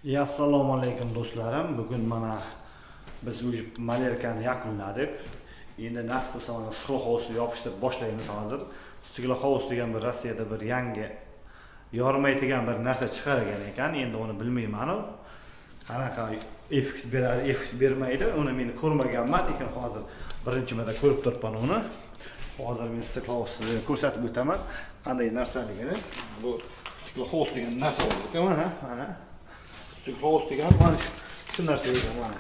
Assalomu alaykum do'stlarim. Bugun mana biz уже malerkani yakunladik. Endi nasib bo'lsa mana Stiklohousni yopishtirib boshlaymiz hozir. Stiklohouse degan bir Rossiyada bir yangi yormaydigan bir narsa chiqargan ekan. Endi uni bilmayman. Qanaqa effekt beradi, effekt bermaydi. Uni men ko'rmaganman, lekin hozir birinchi marta ko'rib turibman uni. Hozir men Stiklohousni ko'rsatib o'taman, qanday narsaligini. Bu Stiklohouse degan narsa bor ekan, mana, mana. Stiklohouse degan mana shu narsa ekan, mana.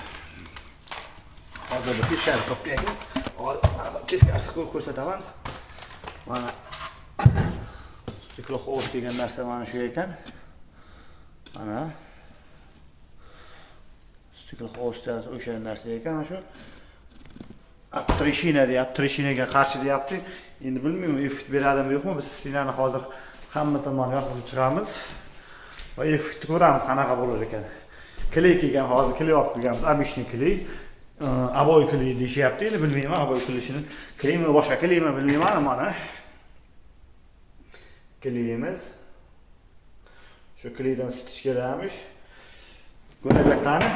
Hozir bir teskari qilib qo'yaylik. Hozir teskarisi qilib ko'rsataman. Mana Stiklohouse degan narsa mana shu ekan. Mana Stiklohouse o'sha narsa ekan, shu. Трещина deyapti, трещина ga qarshi deyapti. Endi bilmayman, effekt beradimi yo'qmi. Biz стена ni hozir hamma tomonni yopib chiqamiz va effektni ko'ramiz qanaqa bo'lar ekan. Клей kelgan, hozir клей olib kelganmiz, обычный клей. Обои клей deyishyapti. Endi bilmayman, обои клей shini клей mi, boshqa клей mi bilmayman. Mana клей imiz. Shu клей dan isitish kerakmish. Ko'raylik qani.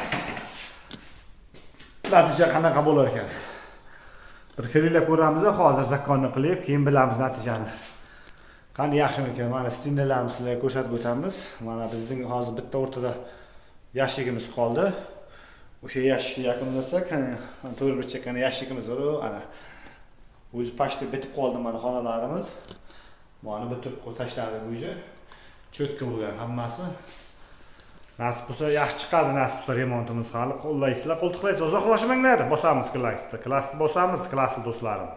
Natija qanaqa bo'lar ekan. Bir клей lab ko'ramiz, hozir закон ni qilib, keyin bilamiz natijani. Qani yaxshimikan? Mana стена larni sizlarga ko'rsatib o'tamiz. Mana bizning hozir bitta o'rtada ящик imiz qoldi. O'sha ящик ni yakunlasak, to'rt burchakani ящик imiz bor, ana. O'zi почти bitib qoldi mana xonalarimiz. Mana bitirib tashladik уже. Чётко bo'lgan hammasi. Nasib bo'lsa yaxshi chiqadi, nasib bo'lsa remontimiz hali. Qo'llaysizlar, qo'ltiqlaysizlar, uzoqlashmanglar. Bosamiz klassni. Klassni bosamiz, klassni do'stlarim.